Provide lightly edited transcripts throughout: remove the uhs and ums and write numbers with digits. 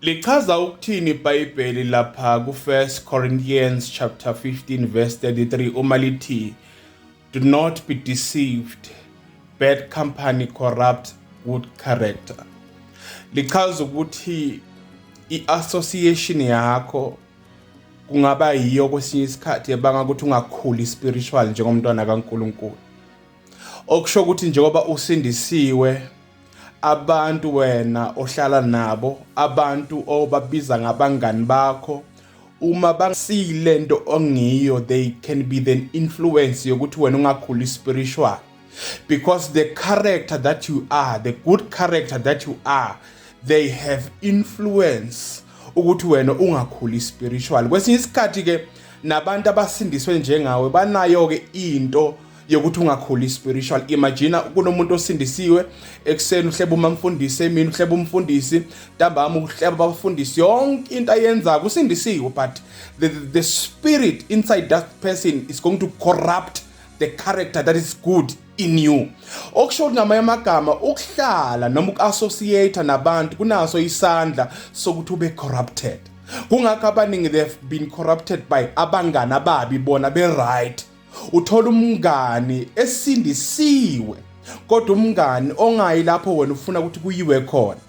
Lichaza ukuthini iBhayibheli lapha ku-1 Corinthians chapter 15 verse 33 uma lithi, "Do not be deceived, bad company corrupt good character"? Lichaza ukuthi i-association yakho kungaba yiyo kwesinye isikhathi ebanga ukuthi ungakhuli spiritual njengomntwana kaNkulunkulu. Okusho ukuthi njengoba usindisiwe, abantu wena ohlala nabo, abantu obabiza ngabangani bakho, uma bangasile nto ongiyo, they can be the influence yokuthi wena ungakhuli spiritual, because the character that you are, the good character that you are, they have influence ukuthi wena ungakhuli spiritual. Kwesinye isikhathi ke nabantu abasindiswe njengawe banayo ke into yokuthi ungakhuli spiritual. Imagine kunomuntu osindisiwe, ekuseni uhleba umamfundisi, emini uhleba umfundisi, ntambama uhleba abafundisi, yonke into ayenzayo usindisiwe, but the spirit inside that person is going to corrupt the character that is good in you. Okusho ukuthi ngamanye amagama, ukuhlala noma uku-associate nabantu kunaso isandla sokuthi ube corrupted. Kungakho abaningi, they have been corrupted by abangani ababi, bona be-right. Uthola umngani esindisiwe, kodwa umngani ongayi lapho wena ufuna ukuthi kuyiwe khona.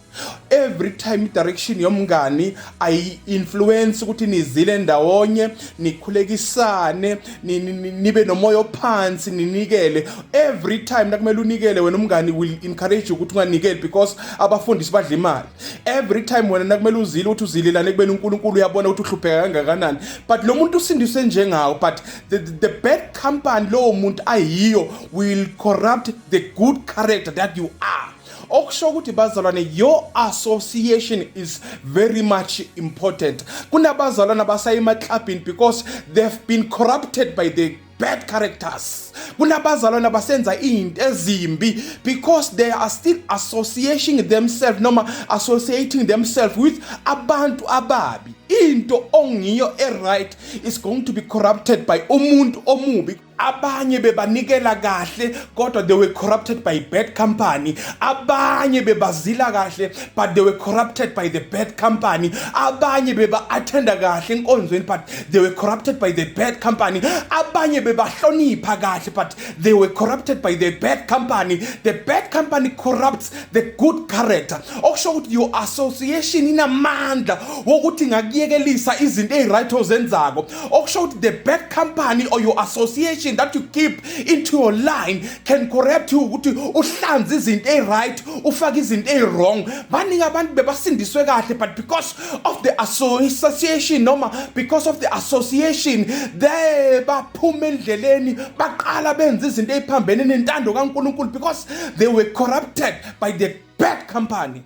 Every time i-direction yomngani ayi-influence ukuthi nizile ndawonye, nikhulekisane, nibe nomoya ophansi, ninikele. Every time nakumele unikele wena, umngani will encourage you ukuthi unganikeli because abafundisi badla imali. Every time wena nakumele uzile, ukuthi uzilelane ekubeni uNkulunkulu uyabona ukuthi uhlupheka kangakanani, but lo muntu usindiswe njengawo, but the bad company lowo muntu ayiyo will corrupt the good character that you are. Okusho ukuthi, bazalwane, your association is very much important. Kunabazalwane abasaya emaklabhini because they've been corrupted by the bad characters. Kunabazalwane abasenza izinto ezimbi because they are still associating themselves noma associating themselves with abantu ababi. Into ongiyo e-right is going to be corrupted by umuntu omubi. Abanye bebanikela kahle, kodwa they were corrupted by bad company. Abanye bebazila kahle, but they were corrupted by the bad company. Abanye beba-attenda kahle enkonzweni, but they were corrupted by the bad company. Abanye bebahlonipha kahle, but they were corrupted by the bad company. The bad company corrupts the good character. Okusho ukuthi your association inamandla wokuthi ngakuyekelisa izinto eyi-right ozenzako. Okusho ukuthi the bad company or your association that you keep into your line can corrupt you ukuthi uhlanze izinto eyi-right, ufake izinto eyi-wrong. Baningi abantu bebasindiswe kahle, but because of the association noma because of the association, they baphuma endleleni, baqala benza izinto ey'phambene nentando kaNkulunkulu because they were corrupted by the bad company.